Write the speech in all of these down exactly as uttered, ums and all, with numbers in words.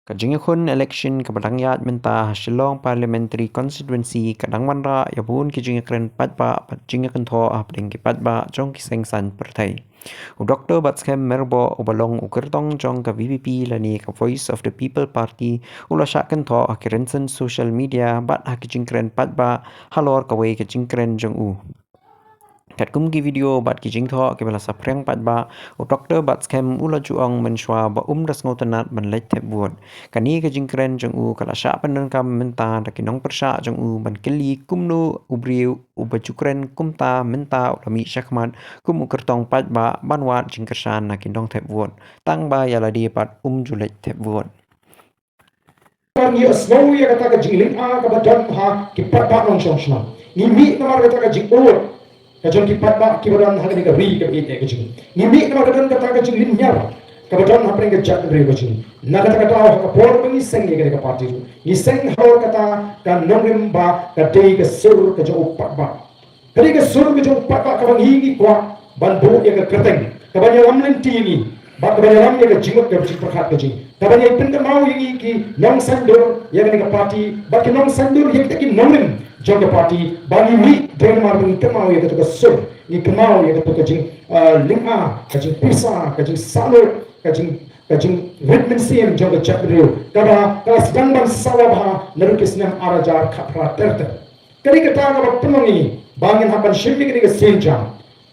Ka jingïakhun election kaba dang ïaid mynta ha Shillong Parliamentary Constituency ka dang wanrah ïa bun ki jingïakren paidbah bad jingïakynthoh hapdeng ki paidbah jong ki seng saiñ pyrthei. U Doktor Batskhem Myrboh uba long u kyrtong jong ka V P P lane ka Voice of the People Party u la shah kynthoh ha ki rynsan social media bad ha ki jingkren paidbah halor kawei ka jingkren jong u. Katkum ki video bad ki jingthoh kiba la saphriang paidbah, u Doktor Batskhem u la ju ong mynshuwa ba um da sngewtynnat ban leit thep vote. Kane ka jingkren jong u ka la shah pyndonkam mynta da ki nongpyrshah jong u ban kylli kumno u briew uba ju kren kumta mynta u la mih shakhmat kum u kyrtong paidbah ban wad jingkyrshan na ki nongthep vote, tang ba ïa lade pat um ju leit thep vote. Ngi ïohsngew ïa kata ka jinglynga kaba don ha ki paidbah nongshong shnong. Ngi mih namar kata ka jingud ka jong ki paidbah kiba don ha kane ka ri kaba ïeit ka jong ngi. Ngi mih namar ka don kata ka jinglynñiar kaba don hapdeng ka jaitbynriew ka jong ngi. Na kata ka daw ha ka por ba ngi seng ïa kane ka party ruh, ngi seng halor kata ka nongrim ba ka dei ka sur ka jong u paidbah. Ka dei ka sur ka jong u paidbah kaba ngi ngi kwah ban buh ïa ka kyrteng kaban ïalam lynti ïa ngi bad kaban ïalam ïa ka jingmut ka jingpyrkhat ka jong ngi, kaban ïai pynkynmaw ïa ngi ki nongsaiñdur ïa kane ka party bad ki nongsaiñdur ïa kita ki nongrim jong ka party ba ngi mih dei namar ba ngi kynmaw ïa kata ka sur, ngi kynmaw ïa kata ka jing, ah, lynga, ka jingpisa, ka jingsahlok, ka jing, ka jingrit mynsiem jong ka jaitbynriew kaba ka la sdang ban sawa bha naduh ki snem ar hajar khatphra ter ter. Ka dei kata kaba pynlong ïa ngi ba ngin hap ban shim ïa kane ka sienjam.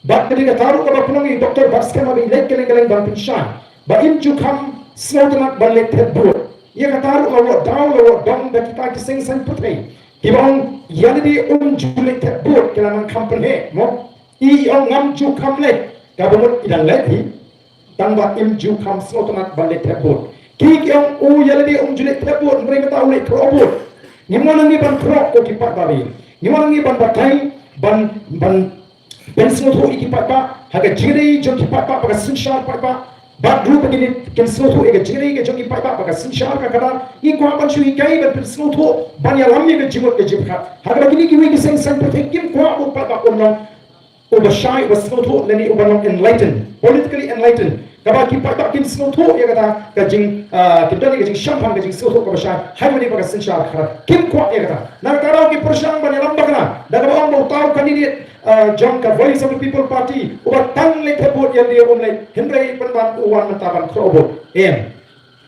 Bad ka dei kata ruh kaba pynlong ïa u Doktor Batskhem haba i leit kylleng kylleng ban pynshai ba im ju kham sngewtynnat ban leit thep vote. Ïa kata ruh la wad daw la wad dong da kita ki seng saiñ pyrthei kiba ong ïa lade um ju leit thep vote, ki la nang kham pynheh mo. I ong ngam ju kham leit, kaba mut i dang leit hi. Tang ba im ju kham sngewtynnat ban leit thep vote. Ki ki ong u ïa lade um ju leit thep vote, hynrei mynta u leit khroh vote. Ngim wan hangne ban khroh ko ki paidbah. Ngim wan hangne ban batai, ban, ban pynsngewthuh ïa ki paidbah ha ka jingïadei jong ki paidbah bad ka synshar paidbah. Bad ruh ba kin, kin sngewthuh ïa ka jingïadei ka jong ki paidbah bad ka synshar ka khadar. Ngi kwah ban shu hikai ban pynsngewthuh ban ïalam ïa ka jingmut ka jingpyrkhat. Ha kaba kine kiwei ki seng saiñ pyrthei kim kwah ba u paidbah un long uba shai, uba sngewthuh lane uba long enlightened, politically enlightened. Kaba ki paidbah kin sngewthuh ïa kata ka jing, ah, kin don ïa ka jingshemphang, ka jingsngewthuh kaba shai ha kaba ïadei bad ka synshar khadar. Kim kwah ïa kata. Na kata ruh ki pyrshang ban ïalam bakla da kaba ong ba uta u candidate, ah, jong ka Voice of the People Party uba tang leit thep vote ïa lade um leit, hynrei pynban u wan mynta ban khroh vote. Em.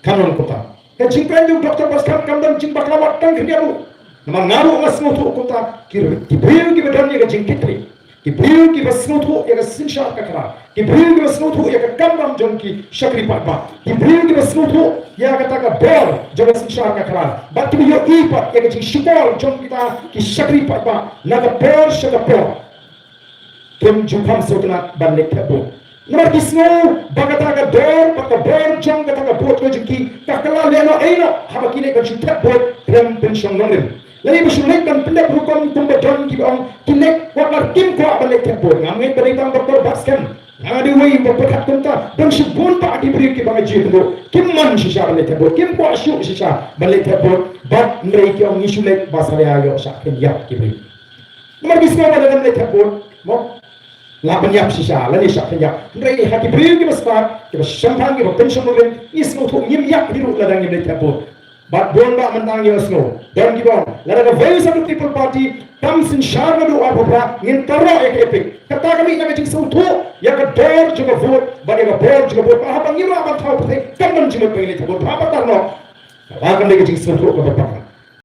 Kam long kumta. Ka jingkren jong u Doktor Batskhem kam don jingbakla wat tang khyndiat ruh. Namar nga ruh nga sngewthuh kumta ki, ki briew kiba don ïa ka jingkitkhlieh, ki briew kiba sngewthuh ïa ka synshar ka khadar, ki briew kiba sngewthuh ïa ka kamram jong ki shakri paidbah, ki briew kiba sngewthuh ïa kata ka bor jong ka synshar ka khadar bad kiba ïohi pat ïa ka jingshukor jong kita ki shakri paidbah na ka por sha ka por. Kim ju kham sngewtynnat ban leit thep vote. Namar ki sngew ba kata ka dor bad ka bor jong kata ka vote ka jong ki ka kylla lehnoh ei noh haba ki leit ban shu thep vote khlem pynshong nongrim. Lane ba shu leit ban pyndep rukom kumba don kiba ong ki leit wat mar kim kwah ban leit thep vote. Ngam ngeit ba dei tang Doktor Batskhem. Nga dei uwei uba pyrkhat kumta. Don shibun bah ki briew kiba nga ju ïathuh ruh kim mon shisha ban leit thep vote, kim kwah shuh shisha ban leit thep vote. Bad hynrei ki ong ngi shu leit ba sa ïa ïoh shah khyndiat ki briew. Namar ki sngew ba lada ym leit thep vote mo, lah ban ïap shisha lane shah khyndiat. Hynrei ha ki briew kiba stad, kiba shemphang, kiba pynshong nongrim, ngi sngewthuh ngim ïap hi ruh lada ngim leit thep vote. Bad bun bah mynta ngi ïohsngew don kiba ong lada ka Voice of the People Party kam synshar naduh arphew phra, ngin tarnoh ïa ka EPIC. Kata ka mih na ka jingsngewthuh ïa ka dor jong ka vote bad ïa ka bor jong ka vote. Bad haba ngim lah ban thaw pyrthei kam don jingmut ba ngin leit thep vote. Haba tarnoh, kaba kan dei ka jingsngewthuh kaba bha.